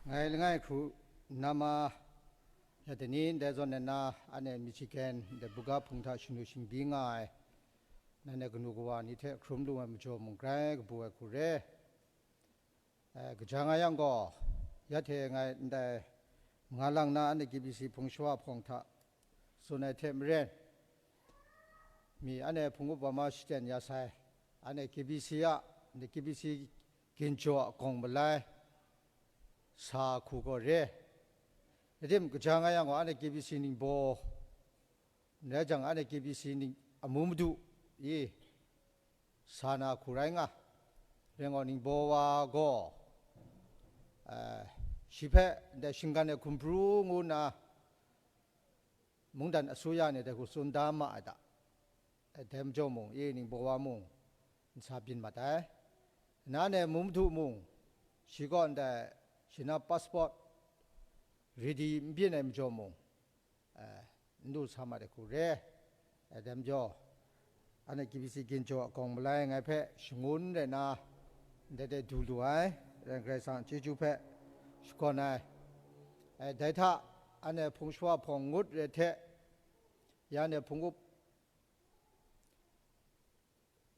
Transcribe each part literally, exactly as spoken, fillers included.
Ngai langai hkru nama, ya dai ni ndai zawn na, anhte Michigan ndai buga hpung hta shanu shingbyi nga ai, nanhte kanu kawa ni hte hkrum lu ai majaw mung grai kabu ai hku re. Eh, kaja nga yang gaw, ya hte ngai ndai manga lang na anhte K B C hpung shawa hpawng hta tsun ai hte maren, mi anhte hpung up wa ma shachyen ya sai, anhte K B C a, anhte K B C ginjaw a gawng malai sa hku gaw re. Rai tim, kaja nga yang gaw, anhte K B C ningbaw, n rai jang, anhte K B C ning amu madu i sa na hku rai nga. Rai gaw, ningbaw wa gaw, eh, shi hpe ndai shinggan ai hkum pru ngu nna, mungdan asuya ni dai hku tsun da ma ai da. Eh, dai majaw mung, i ningbaw wa mung n sa byin mat ai. Na ne mum htu mung, shi gaw ndai shi na passport ready n byin ai majaw mung, eh, n du sa mat ai hku re. Eh, dai majaw, anhte K B C ginjaw a gawng malai ngai hpe shangun rai na, ndai de du lu ai, Karai Kasang chyeju hpe shakawn ai. Eh, dai hta, anhte hpung shawa hpawng ngut re hte, ya anhte hpung up,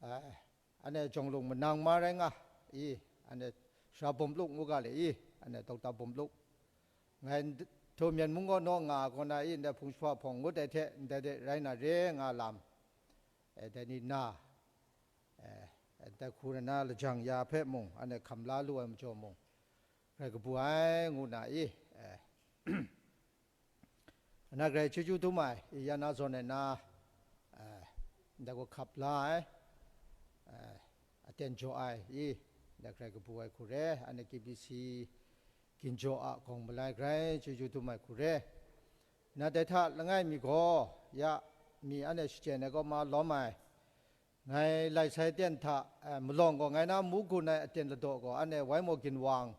eh, anhte jawng lung manang ma rai nga i, anhte sara bawm luk ngu ga le i, anhte dokta bawm luk. Ngai n-, htaw myen mung gaw naw nga ai kaw na i, ndai hpung shawa hpawng ngut ai hte ndai de rai na re nga lam, eh, dai ni na, eh, dai hku na lajang ya hpe mung, anhte hkam la lu ai majaw mung, grai kabu ai ngu na i, eh, na grai chyeju dum ai, i ya na zawn ai na, eh, ndai gaw hkap la ai, eh, aten jaw ai i, ndai grai kabu ai hku re, anhte K B C ginjaw a gawng malai grai chyeju dum ai hku re. Na dai hta langai mi gaw, ya, mi anhte shachyen ai kaw ma lawm ai, ngai lai sai aten hta, eh, malawng gaw ngai na mu gun ai aten ladaw gaw, anhte Waimo Ginwang,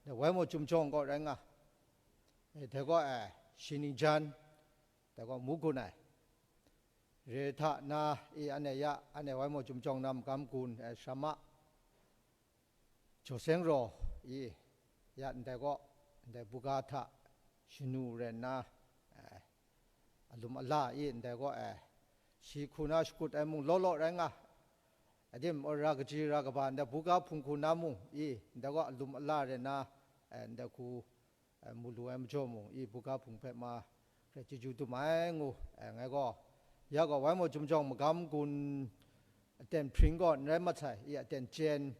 dai Waimo Chyum Jawng kaw rai nga. Eh, dai gaw, eh, shi ningjan, dai gaw mu gun ai. Re hta na i, anhte ya, anhte Waimo Chyum Jawng na magam gun, eh, Sara Ma Jaw Seng Raw i, ya ndai gaw, ndai buga hta shanu rai nna, eh, alum ala i ndai gaw, eh, shi hku na shakut ai mung law law rai nga, adim ra kaji ra kaba ndai buga hpung hku na mung i, ndai gaw alum ala rai nna, eh, ndai hku, eh, mu lu ai majaw mung i, buga hpung hpe ma grai chyeju dum ai ngu, eh, ngai gaw, ya gaw Waimo Chyum Jawng magam gun aten hpring gaw n rai mat sai, i aten chyen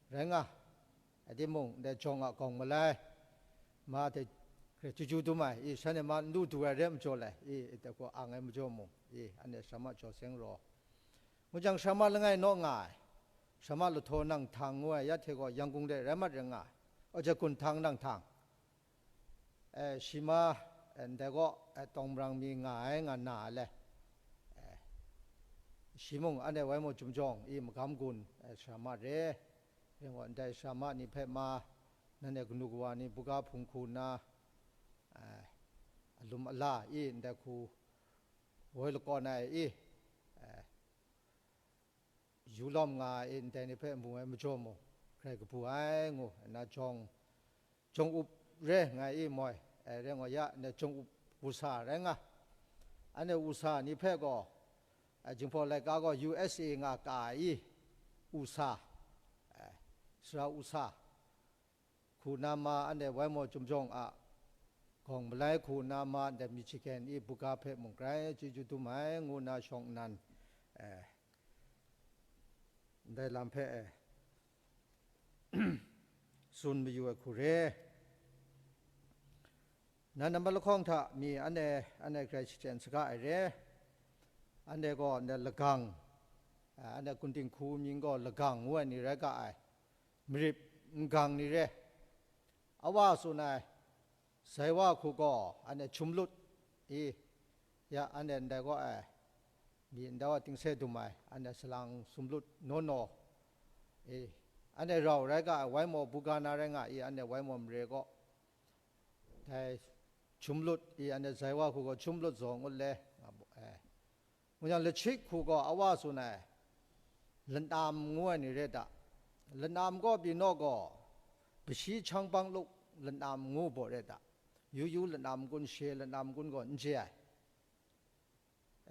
rai nga, a timung, ndai jawng a gawng malai, ma hte grai chyeju dum ai, i shanhte ma n lu du ai re majaw lai, i, i dai gaw ang ai majaw mung, i, anhte Sara Ma Jaw Seng Raw, ngu jang Sara Ma langai naw nga ai, Sara Ma Lahtaw Nang Htang ngu ai, ya hte gaw Yangon de rai mat rai nga ai, Oja Gun Htang Nang Htang, eh, shi ma, eh, ndai gaw, eh, Tawng Marang mi nga ai nga na ai le, eh, shi mung anhte Waimo Chyum Jawng i magam gun, eh, Sara Ma re, rai gaw ndai Sara Ma ni hpe ma, nanhte kanu kawa ni buga hpung hku nna, eh, alum ala i ndai hku woi lakawn ai i, eh, yu lawm nga ai i, ndai ni hpe mu ai majaw mung, grai kabu ai ngu, na jawng, jawng up re nga i moi, eh, rai gaw ya, na jawng up wusa rai nga, anhte wusa ni hpe gaw, eh, Jinghpaw laika gaw U S A nga ka ai i, wusa, eh, sara wusa, hku na ma, anhte Waimo Chyum Jawng a gawng malai hku na ma, ndai Michigan i buga hpe mung grai chyeju dum ai ngu na shawng nnan, eh, ndai lam hpe, eh, tsun mayu ai hku re. Nan nambat lahkawng hta mi anhte, anhte grai shachyen saga ai re. Anhte gaw ndai lagang, eh, anhte Gun Dinghku mying gaw lagang ngu ai ni rai ga ai. Marip, n-gang ni re, a wa tsun ai, Zaiwa hku gaw anhte Chumlut i, ya, anhte ndai gaw ai, mi ndai wa tingse dum ai, anhte salang Sumlut naw naw i, anhte rau rai ga ai, Waimo buga na rai nga i, anhte Waimo mare gaw, dai Chumlut i, anhte Zaiwa hku gaw Chumlut zaw ngut le, nga mu ai. Ngu yang, Lachik hku gaw a wa tsun ai, Lanam ngu ai ni re da. Lanam gaw pyi naw gaw, Pashi Chang Bang Luk lanam ngu baw re ta, yu yu lanam kun, she lanam kun gaw n chye ai.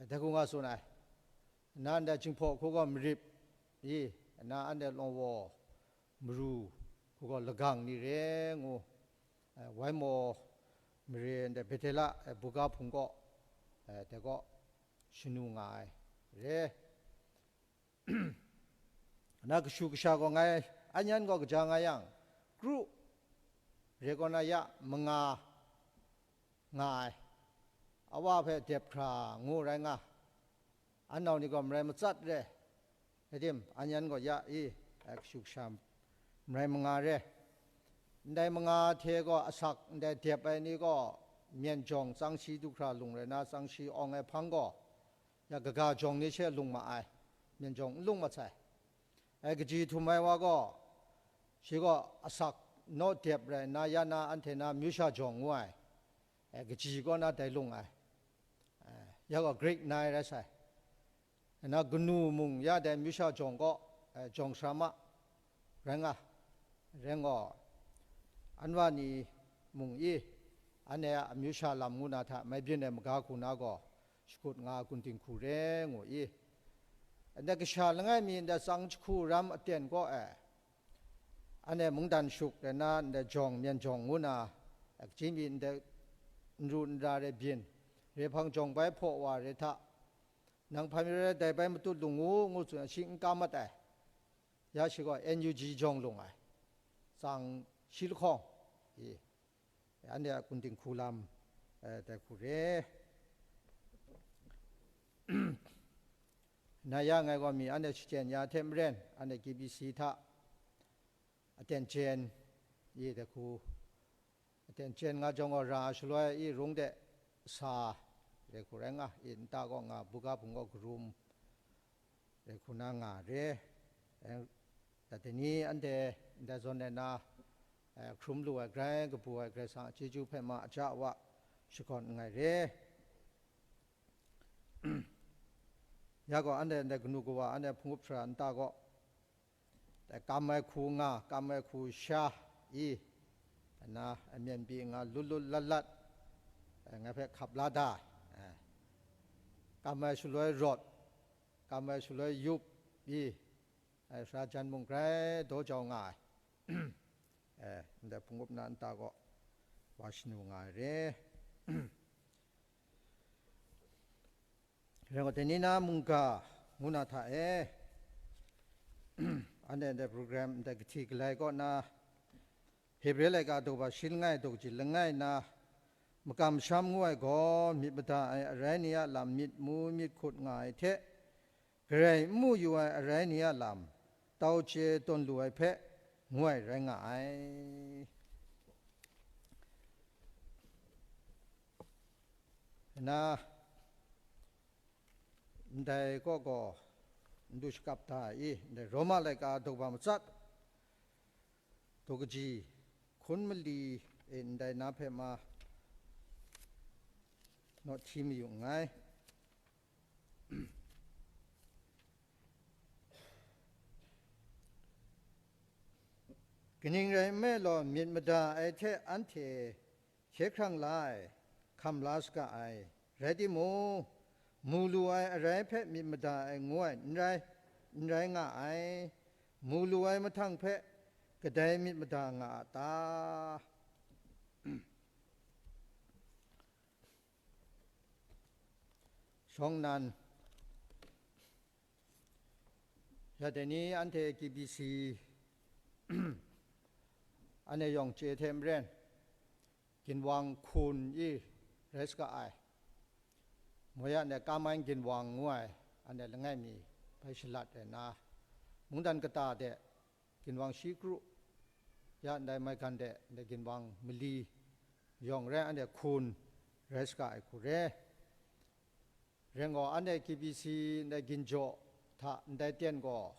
Dai hku nga tsun ai. Nna ndai Jinghpaw hku gaw marip i, nna anhte Lawngwaw, Maru hku gaw lagang ni re ngu, eh, Waimaw mare ndai Betela, eh, buga hpung kaw, eh, dai kaw shanu nga ai re. Na kashu kasha gaw ngai, anyan gaw kaja nga yang, kru re kaw na ya manga nga ai, awa hpe dep hkra ngu rai nga, anau ni gaw marai matsat re, Edim, anyan gaw ya i, ai kashu kasha marai manga re. Ndai manga hte gaw asak ndai dep ai ni gaw, myen jawng tsang shi du hkra lung rai na, tsang shi awng ai hpang gaw, ya kaga jawng ni she lung ma ai, myen jawng n lung mat sai. Ai kaji htum ai wa gaw, shi gaw asak naw dep rai nna, ya na anhte na amyu sha jawng ngu ai, ai kaji kaw na dai lung ai, ai, ya gaw Grik nai rai sai. Na kanu mung ya dai amyu sha jawng kaw, eh, jawng sara ma rai nga, rai nga, anwa ni mung i, anhte a amyu sha lam ngu na hta mai byin ai maga hku na gaw, shakut nga kun dinghku re ngu i, ndai kasha langai mi ndai tsang jahku ram aten kaw e, anhte mungdan shuk rai na, ndai jawng myen jawng ngu na, kaji mi ndai n ru n ra rai byin, re hpang jawng bai hpaw wa re hta, nang hpa mi rai dai bai matut lu ngu, ngu tsun shi n kam mat ai. Ya shi gaw N U G jawng lung ai, tsang shi lahkawng i, anhte a kun dinghku lam, eh, dai hku re. Na ya ngai gaw mi anhte shachyen ya hte maren, anhte K B C hta aten jen i dai hku, aten jen nga jawng gaw ra shaloi i rung de sa, dai hku rai nga, i nta kaw nga, buga hpung kaw karum, dai hku na nga re. Eh, dai ni anhte ndai zawn e na, eh, hkrum lu ai, grai kabu ai Karai Kasang a chyeju hpe ma, a ja wa shakawn nngai re. Ya gaw, anhte ndai kanu kawa, anhte hpung up sara nta gaw, dai kam ai hku nga, kam ai hku sha i, na amyen pyi nga, lut lut lat lat, eh, ngai hpe hkap la da ai. Eh, kam ai shaloi rawt, kam ai shaloi yup i, ai, sara jan mung grai daw jau nga ai. Eh, ndai hpung up na nta gaw wa shanu nga ai re. Rai gaw, dai ni na mungga ngu na hta e, anhte ndai program, ndai kahti galai kaw na, Hebre laika daw ba shi langai daw kaji langai na, makam masham ngu ai gaw, myit mada ai arai ni a lam myit mu myit hkut nga ai hte, garai n mu yu ai arai ni a lam, tau chye tawn lu ai hpe, ngu ai rai nga ai. Na, ndai kaw gaw, n du shakap da i, ndai Roma laika daw ba matsat, daw kaji, hkun mali e ndai na hpe ma, naw hti mayu nngai. Kaning rai nme law, myit mada ai hte anhte hkye hkrang la ai, hkam la saga ai, rai timung, mu lu ai arai hpe myit mada ai ngu ai n rai, n rai nga ai, mu lu ai mahtang hpe kadai myit mada nga a ta? Shawng nnan, ya dai ni anhte K B C, anhte yawng chye hte maren, ginwang hkun i rai saga ai, moi ya ndai Kaman ginwang ngu ai, anhte langai mi bai shalat ai na, mungdan kata de ginwang shi kru, ya ndai maigan de ndai ginwang mali yawng rai, anhte hkun rai saga ai hku re. Rai gaw, anhte K B C ndai ginjaw hta ndai ten gaw,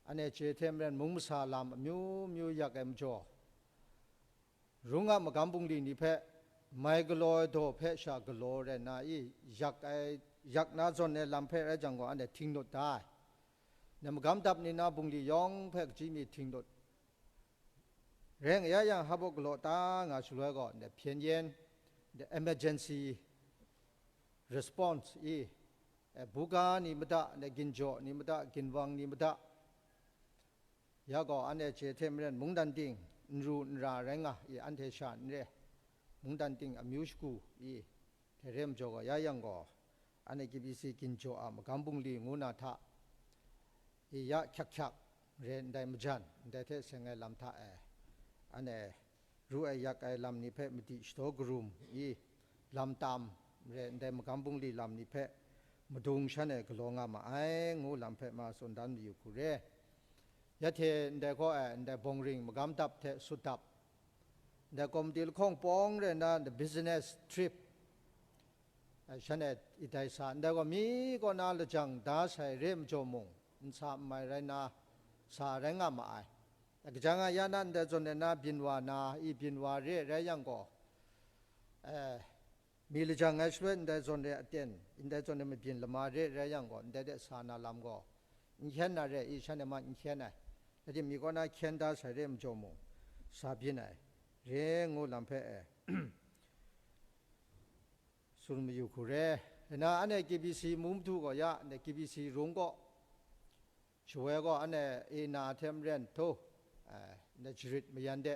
anhte chye hte maren mung masa lam amyu myu yak ai majaw, rung a magam bungli ni hpe mai galaw ai daw hpe sha galaw rai nna i, yak ai, yak na zawn ai lam hpe rai jang gaw, anhte htingdut da ai. Ndai magam dap ni na bungli yawng hpe kaji mi htingdut Rai nga ya yang, hpa galaw ta nga shaloi gaw, ndai hpyen yen, ndai emergency response i, eh, buga ni mada, ndai ginjaw ni mada, ginwang ni mada, ya gaw, anhte chye hte maren mungdan ting n ru n ra rai nga i, anhte sha n re, mungdan ting amyu shagu i, hte re majaw gaw, ya yang gaw, anhte K B C ginjaw a magam bungli ngu na hta, i ya hkyak hkyak re ndai majan, ndai hte seng ai lam hta e, anhte ru ai yak ai lam ni hpe madi shadaw karum i, lam tam re ndai magam bungli lam ni hpe madung shan e galaw nga ma ai, ngu lam hpe ma tsun dan mayu hku re. Ya hte ndai hkaw e, ndai bawng ring magam dap hte sut dap, ndai komiti lahkawng pawng re na, ndai business trip, eh, shan e idai sa, ndai gaw mi kaw na lajang da sai re majaw mung, n sa n mai rai na, sa rai nga ma ai. Kaja nga ya na, ndai zawn re na byin wa na, i byin wa re rai yang gaw, eh, mi lajang ai shaloi ndai zawn re aten, ndai zawn re mabyin lama re rai yang gaw, ndai de sa na lam gaw, n hkyen na re i, shan e ma n hkyen ai. Rai timung, mi kaw na hkyen da sai re majaw mung, sa byin ai, re ngu lam hpe e, tsun mayu hku re. Rai na, anhte K B C mu madu gaw ya, ndai K B C rung kaw, shawoi gaw anhte e na hte maren htu, eh, ndai jarit mayan de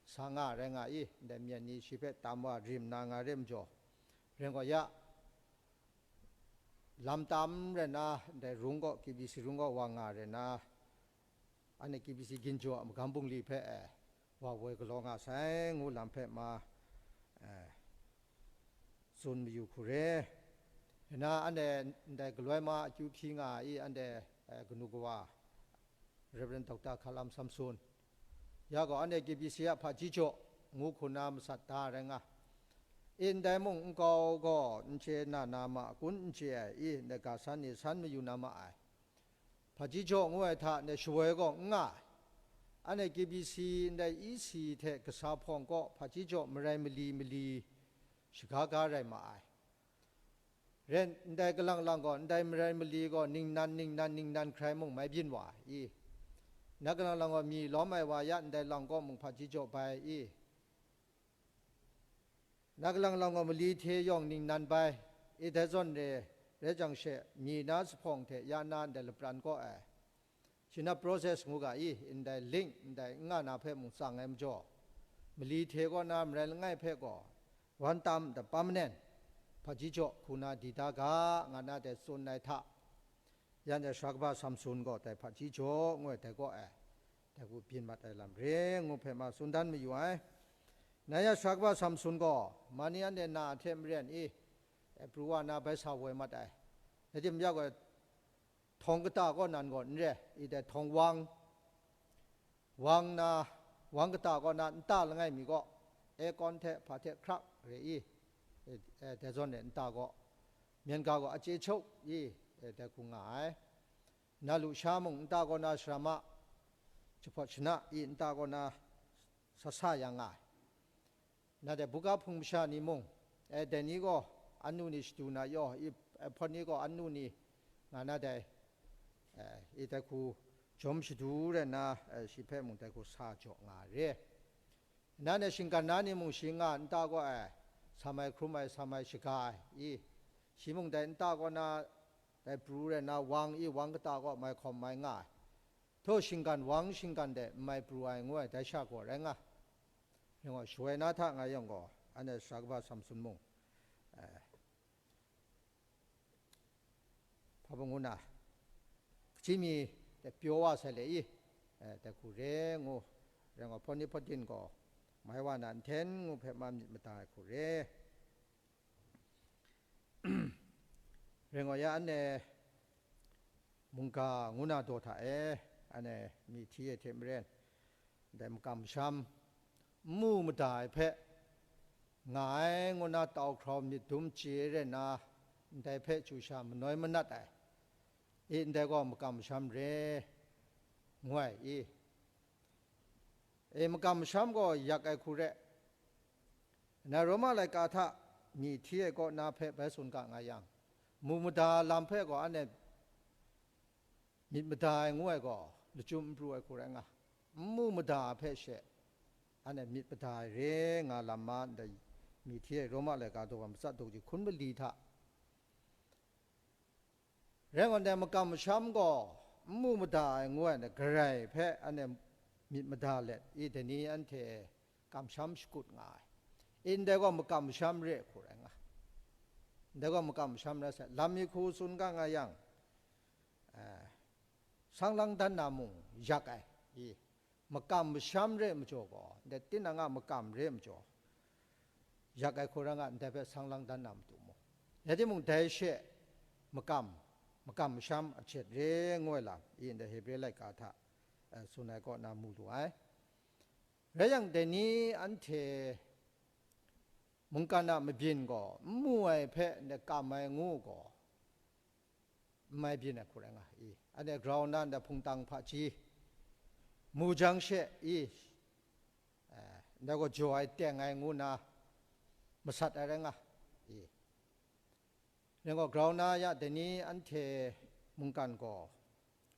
sa nga rai nga i, ndai myen ni shi hpe tam wa rim na nga re majaw, rai gaw ya, lam tam re na, ndai rung gaw, K B C rung gaw wa nga re na, anhte K B C ginjaw a magam bungli hpe, eh, wa woi galaw nga sai, ngu lam hpe ma, eh, tsun mayu hku re. Rai na, anhte ndai galoi ma akyu hpyi nga ai, anhte, eh, kanu kawa, Reverend Doctor Hkalam Samson, ya gaw anhte K B C a hpaji jaw ngu hku na masat da rai nga. I, ndai mung nkau gaw n chye na na ma kun n chye ai i, ndai ga san ni san mayu na ma ai. Hpaji jaw ngu ai hta ndai shawoi gaw n nga ai. Anhte K B C ndai E C hte kasa hpawng kaw hpaji jaw marai mali mali shaga ga rai ma ai. Ren, ndai kalang lang gaw, ndai marai mali gaw ningnan, ningnan, ningnan hkrai mung mai byin wa ai i? Na kalang lang gaw, mi lawm ai wa ya ndai lang kaw mung hpaji jaw bai i? Na kalang lang gaw, mali hte yawng ningnan bai i? Dai zawn re, rai jang she, mi na zuphpawng hte ya na ndai lapran kaw ai. Shi na process ngu ga i, ndai link, ndai n nga na hpe mung tsang ai majaw, mali hte kaw na marai langai hpe gaw, one term the permanent, hpaji jaw hku na di da ga, nga na dai tsun ai hta, yan dai sara kaba Samson gaw dai hpaji jaw ngu ai dai kaw e, dai hku byin mat ai lam re ngu hpe ma tsun dan mayu ai. Na ya sara kaba Samson gaw, ma ni anhte na a hte maren i, Ebru wa na bai sa woi mat ai. Rai timung, ya gaw, htawng kata kaw nan gaw n re, i dai htawng wang, wang na, wang kata kaw na nta langai mi gaw, aircon hte hpa hte hkrak re i, e, e, dai zawn re nta gaw, myen ga gaw achye chuk i, e, dai hku nga ai. Na lusha mung nta kaw na shara ma, jahpawt shana i nta kaw na sa sa ya nga ai. Na dai buga hpung masha ni mung, e, dai ni gaw anu ni shadu na yaw, i, e, hpawt ni gaw anu ni nga na dai, e, i dai hku jawm shadu rai nna, e, shi hpe mung dai hku sa jaw nga re. Nan e shinggan na ni mung shi nga nta gaw ai, sa mai hkrum ai, sa mai shaga ai, i, shi mung dai nta kaw na, dai pru rai nna wang i wang kata kaw mai hkawm mai nga ai. Htaw shinggan wang shinggan de n mai pru ai ngu ai, dai sha gaw rai nga. Rai nga, shawoi na hta nga yang gaw, anhte sara kaba Samson mung, eh, hpa ngu na, kaji mi de pyaw wa sai le i, eh, dai hku re ngu, rai nga, hpawt ni hpawt din gaw, mai wa na nhten ngu hpe ma myit mada ai hku re. Rai nga ya, anhte mungga ngu na daw hta e, anhte myi hti e hte maren, ndai makam masham n mu mada ai hpe nga ai ngu na tau hkrau myit dum chye rai nna, ndai hpe chyu sha manoi manat ai. I, ndai gaw makam masham re, ngu ai i? E, makam masham gaw yak ai hku re. Na Roma laika hta myi hti ai kaw na hpe bai tsun ga nga yang, mu mada lam hpe gaw anhte myit mada ai ngu ai gaw, lachyum n pru ai hku rai nga, n mu mada ai hpe she, anhte myit mada ai re nga lam ma ndai, myi hti ai Roma laika daw wa matsat daw ji hkun mali hta. Rai ngai ndai makam masham gaw n mu mada ai ngu ai, garai hpe anhte myit mada let i, dai ni anhte kamsham shakut nga ai. I, ndai gaw makam masham re hku rai nga. Ndai gaw makam masham rai sai, lam mi hku tsun ga nga yang, eh, sang lang dan na mung yak ai. I, makam masham re majaw gaw, ndai tinang a makam re majaw, yak ai hku rai nga, ndai hpe sang lang dan na matu mu. Rai timung, dai she makam, makam masham a jet re ngu ai lam, i ndai Hebre laika hta, eh, tsun ai kaw na mu lu ai. Rai yang, dai ni anhte mungkan a mabyin gaw n mu ai hpe ndai kam ai ngu gaw, n mai byin ai hku rai nga i, anhte grau nna ndai hpungtang hpaji mu jang she i, eh, ndai gaw jaw ai teng ai ngu nna masat ai rai nga i. Rai gaw, grau nna ya dai ni anhte mungkan gaw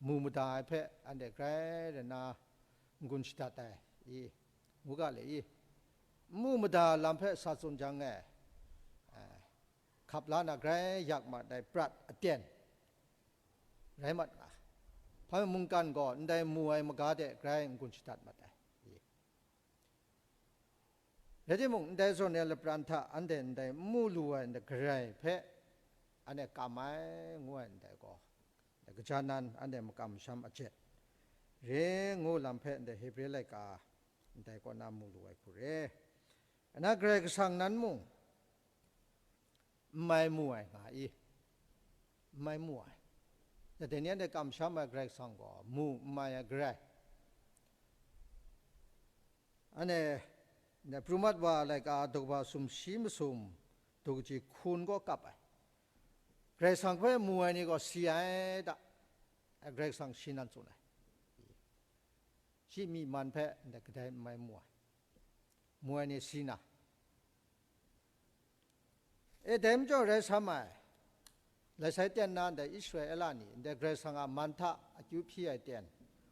mu mada ai hpe anhte grai rai nna n-gun shadat ai i, ngu ga le i, n mu mada lam hpe sa tsun jang e, eh, hkap la na grai yak mat ai prat aten rai mat nga. Hpa mungkan gaw ndai mu ai maga de grai n-gun shadat mat ai. Rai timung, ndai zawn ai lapran hta anhte ndai n mu lu ai ndai garai hpe anhte kam ai ngu ai ndai gaw, ndai kaja nan anhte makam masham a jet re ngu lam hpe ndai Hebre laika ndai kaw na mu lu ai hku re. Ana Karai Kasang nan mung n mai mu ai nga i, n mai mu ai. Dai ni anhte kamsham ai Karai Kasang gaw mu n mai ai garai. Anhte, ne, pru mat wa laika daw kaba sumshi masum daw kaji hkun gaw kap ai. Karai Kasang hpe mu ai ni gaw si ai da, Karai Kasang shi nan tsun ai. Shi myi man hpe ndai kadai n mai mu ai, mu ai ni si na. E, dai majaw rai sa ma ai, lai sai ten na ndai Israela ni ndai Karai Kasang a man hta akyu hpyi ai ten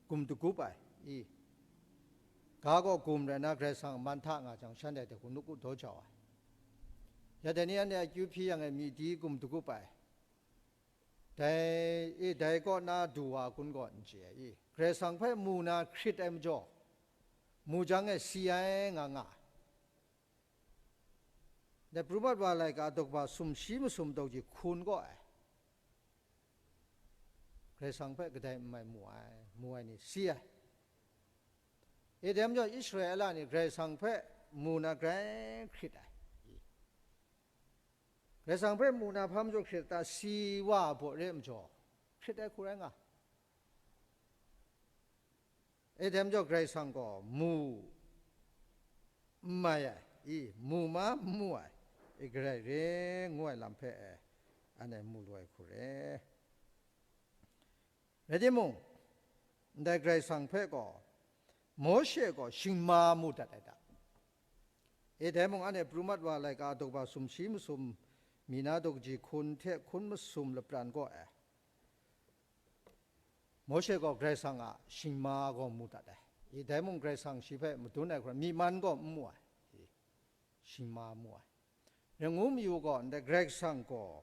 gum dagup ai i, ga gaw gum rai nna Karai Kasang a man hta nga jang, shanhte hte hku nawku daw jau ai. Ya dai ni anhte akyu hpyi yang e myi di gum dagup ai. Dai, e, dai kaw na du wa kun gaw n chye ai i, Karai Kasang hpe mu na hkrit ai majaw, mu jang e si ai nga nga ai. Dai pru mat wa laika daw kaba sumshi masum daw ji hkun gaw ai, Karai Kasang hpe kadai n mai mu ai, mu ai ni si ai. E, dai majaw Israela ni Karai Kasang hpe mu na grai hkrit ai. Karai Kasang hpe mu na hpa majaw hkrit ta, si wa baw re majaw, hkrit ai hku rai nga. E, dai majaw Karai Kasang gaw mu n mai ai i, mu ma n mu ai i, garai re ngu ai lam hpe e, anhte mu lu ai hku re. Rai timung, ndai Karai Kasang hpe gaw Mawshe gaw shingma mu dat ai da. E, dai mung anhte pru mat wa laika daw kaba sumshi masum mi na daw kaji hkun hte hkun masum lapran gaw e, Mawshe gaw Karai Kasang a shingma gaw mu dat ai. I, dai mung Karai Kasang shi hpe madun ai hkra, myi man gaw n mu ai. I, shingma mu ai. Rai ngu mayu gaw, ndai Karai Kasang gaw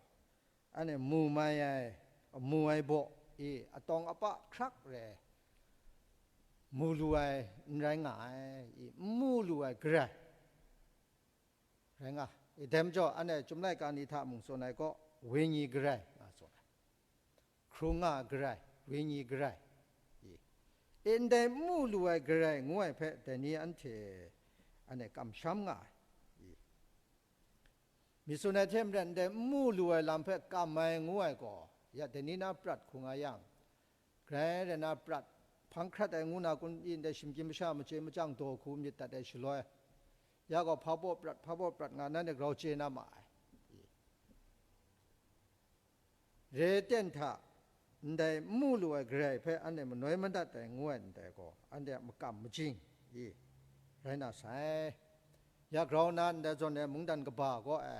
anhte mu mai ai, mu ai baw i, atawng apa hkrak re mu lu ai n rai nga ai, i, n mu lu ai garai rai nga. I, dai majaw, anhte Chyum laika ni hta mung tsun ai gaw, wenyi garai nga tsun ai. Hkrung nga garai, wenyi garai. I, e, ndai n mu lu ai garai ngu ai hpe, dai ni anhte, anhte kamsham nga ai. I, mi tsun ai hte maren, ndai n mu lu ai lam hpe kam ai ngu ai gaw, ya dai ni na prat hku nga yang, grai rai na prat hpang hkrat ai ngu na kun, i, ndai shinggyim masha machye machyang daw hku myit dat ai shaloi, ya gaw hpa baw prat, hpa baw prat nga nanhte grau chye na ma ai. I, re ten hta ndai n mu lu ai garai hpe anhte manoi madat ai ngu ai ndai gaw, anhte a makam majing i rai na sai. Ya grau nna ndai zawn ai mungdan kaba gaw e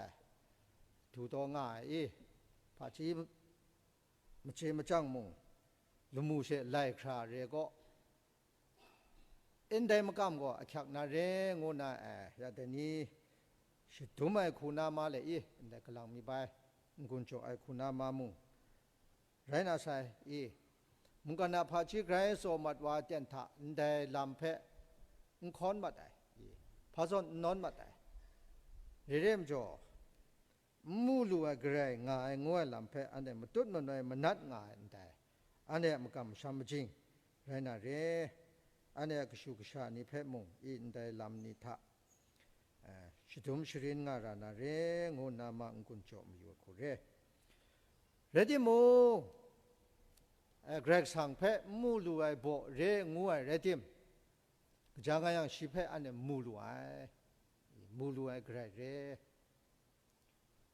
du taw nga ai i, hpaji machye machyang mung, lamu she lai hkra re gaw, ndai makam gaw ahkyak na re ngu na, eh, ya dai ni shadum ai hku na ma le i, ndai galang mi bai n-gun jaw ai hku na ma mung rai na sai i, mungkan a hpaji grai tsaw mat wa ten hta ndai lam hpe n hkawn mat ai i, hpa zawn n nawn mat ai. Re re majaw, n mu lu ai garai nga ai ngu ai lam hpe anhte matut manoi manat nga ai ndai, anhte a makam masham majing rai na re, anhte a kashu kasha ni hpe mung i ndai lam ni hta, eh, shadum sharin nga ra na re ngu nna ma n-gun jaw mayu ai hku re. Rai timung, eh, Karai Kasang hpe n mu lu ai baw re ngu ai rai tim, kaja nga yang shi hpe anhte mu lu ai, mu lu ai garai re.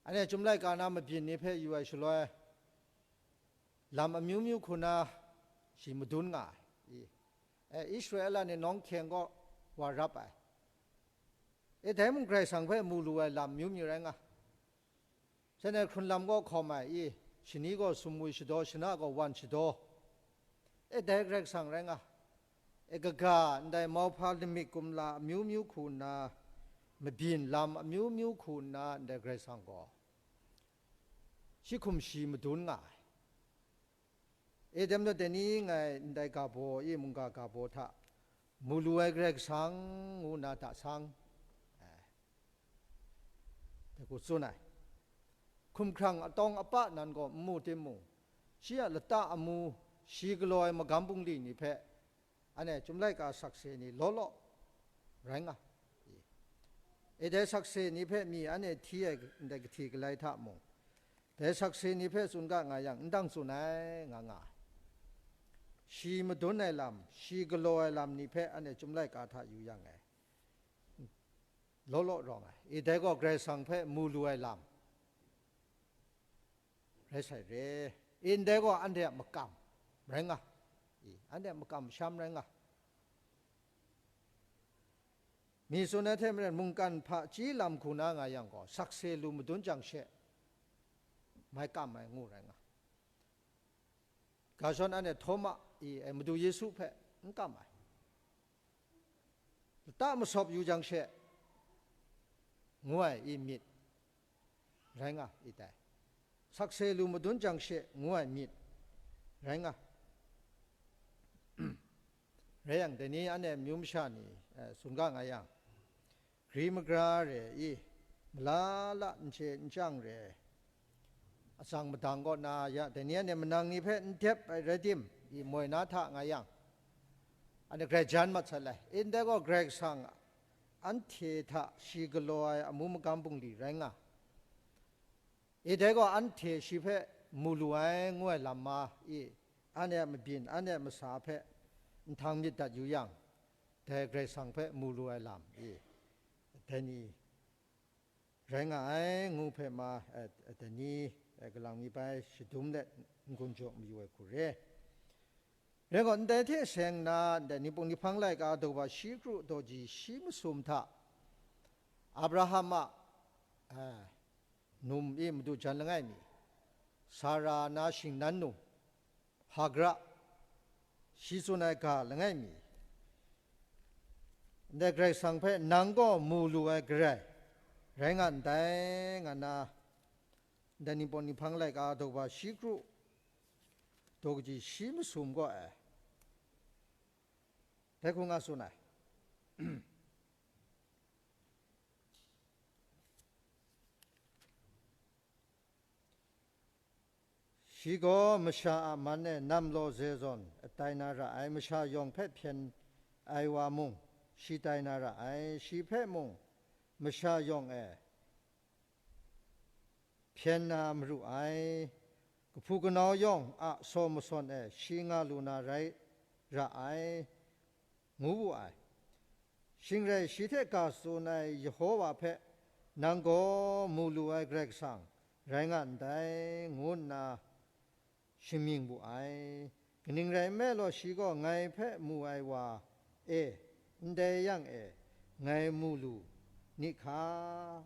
Anhte Chyum laika na mabyin ni hpe yu ai shaloi, lam amyu myu hku na shi madun nga ai. I, e, Israela ni nawng hkyeng kaw wa rap ai. E, dai mung Karai Kasang hpe mu lu ai lam amyu myu rai nga. Shanhte hkrun lam kaw hkawm ai, i, shani gaw sumwi shadaw, shana gaw wan shadaw. E, dai Karai Kasang rai nga. E, kaga, ndai mauhpa lamik kumla amyu myu hku nna, mabyin lam amyu myu hku nna, ndai Karai Kasang gaw shi hkum shi madun nga ai. E, dem na dai ni ngai ndai ga baw, i, mungga ga baw hta mu lu ai Karai Kasang ngu na hta sang, eh, dai hku tsun ai. Hkumhkrang atawng apa nan gaw n mu timung, shi a lata amu, shi galaw ai magam bungli ni hpe, anhte Chyum laika sakse ni law law rai nga. E, dai sakse ni hpe mi anhte hti ai ndai kahti galai hta mung, dai sakse ni hpe tsun ga nga yang, n dang tsun ai, nga nga ai. Shi madun ai lam, shi galaw ai lam ni hpe anhte Chyum laika hta yu yang e, law law rawng ai. I, dai gaw Karai Kasang hpe mu lu ai lam rai sai re. I, ndai gaw anhte a makam rai nga. I, anhte a makam masham rai nga. Mi tsun ai hte maren, mungkan hpaji lam hku na nga yang gaw, sakse lu madun jang she, mai kam ai ngu rai nga. Ga shawn anhte Htawma i, e, Madu Yesu hpe n kam ai. Lata masawp yu jang she, ngu ai i myit rai nga i tai. Sakse lu madun jang she, ngu ai myit rai nga. Rai yang, dai ni anhte amyu masha ni, eh, tsun ga nga yang, gri magra re i, malala n chye n chyang re, atsang madang kaw na ya, dai ni anhte manang ni hpe n dep ai rai tim, i moi na hta nga yang, anhte grai jan mat sat lai. Ndai gaw Karai Kasang anhte hta shi galaw ai amu magam bungli rai nga. I, dai gaw anhte shi hpe mu lu ai ngu ai lam ma i, anhte a mabyin, anhte a masa hpe nhtang myit dat yu yang, dai Karai Kasang hpe mu lu ai lam i, dai ni rai nga ai ngu hpe ma, eh, dai ni, eh, galang mi bai shadum let n-gun jaw mayu ai hku re. Rai gaw, ndai hte seng na, ndai Ningpung Ninghpang laika daw ba shi kru daw ji shi masum hta, Abraham a, eh, num i madu jan langai mi, Sara na shingnan num, Hagara, shi tsun ai ga langai mi, ndai Karai Kasang hpe nang gaw mu lu ai garai rai nga ndai, nga na, ndai Ningpawng Ninghpang laika daw ba shi kru daw kaji shi masum gaw ai, dai hku nga tsun ai. Shi gaw masha a man e nam law ze zawn atai na ra ai, masha yawng hpe hpyen ai wa mung, shi tai na ra ai, shi hpe mung masha yawng e hpyen na maru ai, kahpu kanau yawng a saw masawn e shi nga lu na rai ra ai, ngu wu ai. Shing rai shi hte ga tsun ai Yehova hpe, nang gaw mu lu ai Karai Kasang rai nga ndai, ngu nna shamying wu ai. Kaning rai nme law, shi gaw ngai hpe mu ai wa e, ndai yang e ngai mu lu ni hka?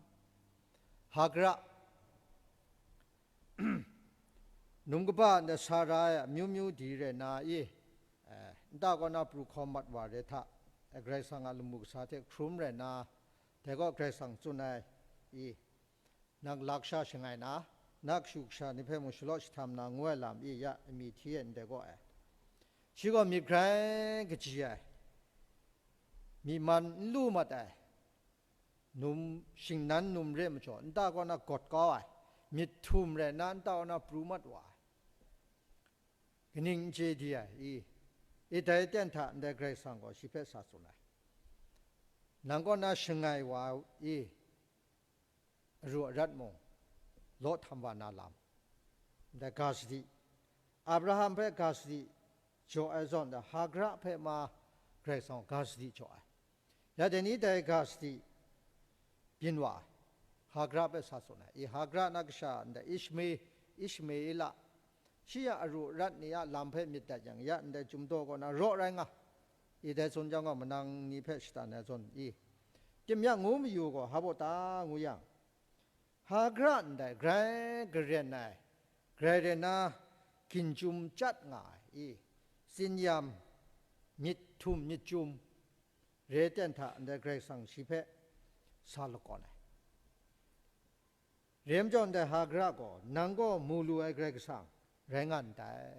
Hagara, num kaba nta Sara e amyu myu di re na i, eh, nta kaw na pru hkawm mat wa re hta, Karai Kasang a lamu kasa hte hkrum rai nna, dai gaw Karai Kasang tsun ai, i, nang lasha shangai na, na kashu kasha ni hpe mung shalaw jahtam na ngu ai lam, i, ya, amyihti e ndai gaw ai. Shi gaw myit grai kaji ai, myi man n lu mat ai, num, shingnan num re ai majaw, nta kaw na gawt kau ai, myit htum rai nna nta kaw na pru mat wa ai, kaning n chye di ai, i, i, dai aten hta ndai Karai Kasang gaw shi hpe sa tsun ai. Nang kaw na shangai wa, i, aru arat mung, law htam wa na lam, ndai ga sadi, Abraham hpe ga sadi jaw ai zawn, Hagara hpe ma Karai Kasang ga sadi jaw ai. Ya dai ni dai ga sadi byin wa ai, Hagara hpe sa tsun ai. I, Hagara na kasha ndai Ishme-, Ishmaela, shi a aru arat ni a lam hpe myit dat yang, ya ndai Chyum daw kaw na raw rai nga, i, dai tsun jang gaw manang ni hpe shatan ai zawn, i, tim ya ngu mayu gaw, hpa baw ta ngu yang, Hagara ndai grai garen ai, grai rai na ginjum chyat nga ai, i, tsinyam, myit htum myit chyum, re ten hta ndai Karai Kasang shi hpe sa lakawn ai. Re majaw ndai Hagara gaw, nang gaw mu lu ai Karai Kasang rai nga ndai.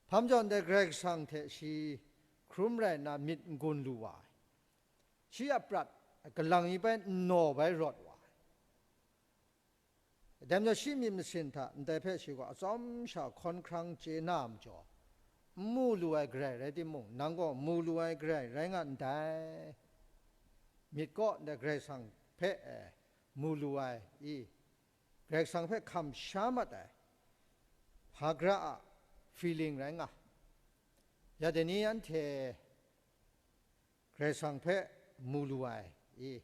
Hpa majaw ndai Karai Kasang hte shi hkrum rai nna myit n-gun lu wa ai. Shi a prat galang ni bai nnaw bai rawt wa ai. Dai majaw shi myit masin hta ndai hpe shi gaw atsawm sha hkawn hkrang chye na a majaw, n mu lu ai Karai rai timung, nang gaw mu lu ai Karai rai nga ndai. Myit kaw ndai Karai Kasang hpe, e, mu lu ai, i, Karai Kasang hpe hkam sha mat ai, Hagara a feeling rai nga. Ya dai ni anhte Karai Kasang hpe mu lu ai, i,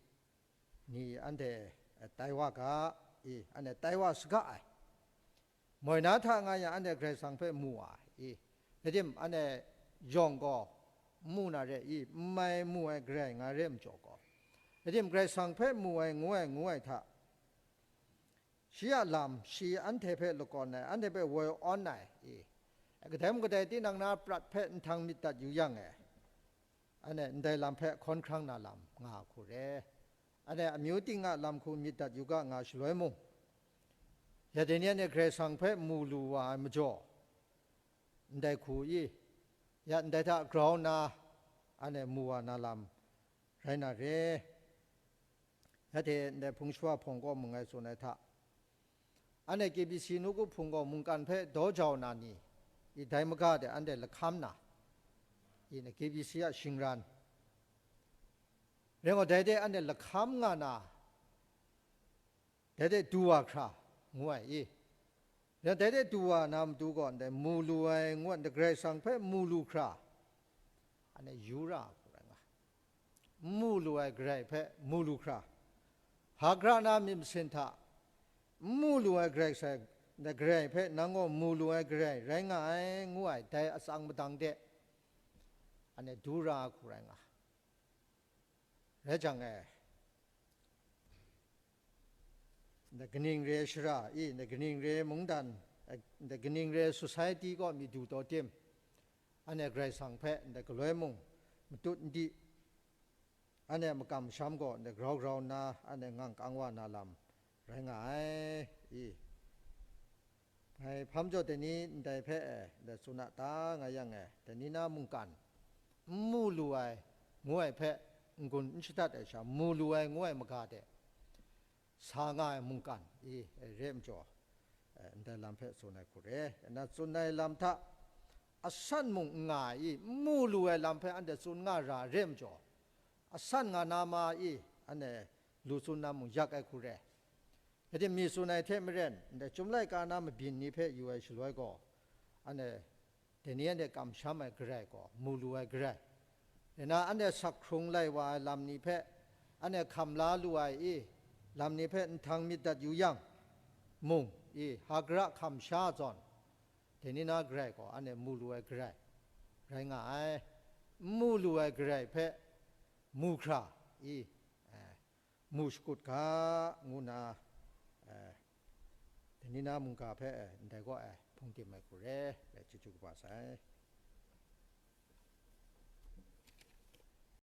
ni anhte, e, tai wa ga, i, anhte tai wa saga ai. Moi na hta nga yang anhte Karai Kasang hpe mu ai, i, rai tim, anhte yawng gaw n mu na re, i, n mai mu ai Karai nga re majaw gaw, rai tim, Karai Kasang hpe mu ai ngu ai, ngu ai hta, shi a lam, shi anhte hpe lakawn ai, anhte hpe woi awn ai, i, kadai mung kadai tinang na prat hpe nhtang myit dat yu yang e, anhte ndai lam hpe hkawn hkrang na lam nga hku re. Anhte amyu ting a lam hku myit dat yu ga nga shaloi mung, ya dai ni anhte Karai Kasang hpe mu lu wa ai majaw, ndai hku i, ya ndai hta grau nna, anhte mu wa na lam rai na re. Ya hte ndai hpung shawa hpawng kaw mung ngai tsun ai hta, anhte K B C nawku hpung gaw mungkan hpe daw jau na ni, i, dai maga de anhte lahkam na, i, K B C a shingran, rai gaw, dai de anhte lahkam nga na, dai de du wa hkra, ngu ai, i, rai dai de du wa na matu gaw, ndai mu lu ai ngu ai, ndai Karai Kasang hpe mu lu hkra, anhte yu ra hku rai nga. N mu lu ai Karai hpe mu lu hkra, Hagara na myit masin hta, n mu lu ai Karai Kasang, ndai Karai hpe nang gaw mu lu ai Karai rai nga ai, ngu ai, dai atsang madang de, anhte du ra hku rai nga. Rai jang e, ndai kaning re shara i, ndai kaning re mungdan, ndai kaning re society kaw mi du taw tim, anhte Karai Kasang hpe ndai galoi mung matut n di, anhte makam masham gaw ndai grau grau nna, anhte ngang kang wa na lam rai nga ai, i. Ngai hpa majaw dai ni ndai hpe e, ndai tsun a ta nga yang e, dai ni na mungkan, n mu lu ai, ngu ai hpe n-gun n shadat ai sha, mu lu ai ngu ai maga de, sa nga ai mungkan, i, e, re ai majaw, e, ndai lam hpe tsun ai hku re. Nna tsun ai lam hta, asan mung n nga ai, i, n mu lu ai lam hpe anhte tsun nga ra re ai majaw, asan nga na ma, i, anhte lu tsun na mung yak ai hku re. Rai timung, mi tsun ai hte maren, ndai Chyum laika na mabyin ni hpe yu ai shaloi gaw, anhte, dai ni anhte kamsham ai Karai gaw, mu lu ai Karai, rai nna anhte sak hkrung lai wa ai lam ni hpe, anhte hkam la lu ai i, lam ni hpe nhtang myit dat yu yang mung, i, Hagara hkam sha zawn, dai ni na Karai gaw, anhte mu lu ai Karai rai nga ai. N mu lu ai Karai hpe mu hkra, i, eh, mu shakut ga, ngu nna, eh, dai ni na mungga hpe, eh, ndai gaw, eh, hpung tim ai hku re, eh, chyeju kaba sai.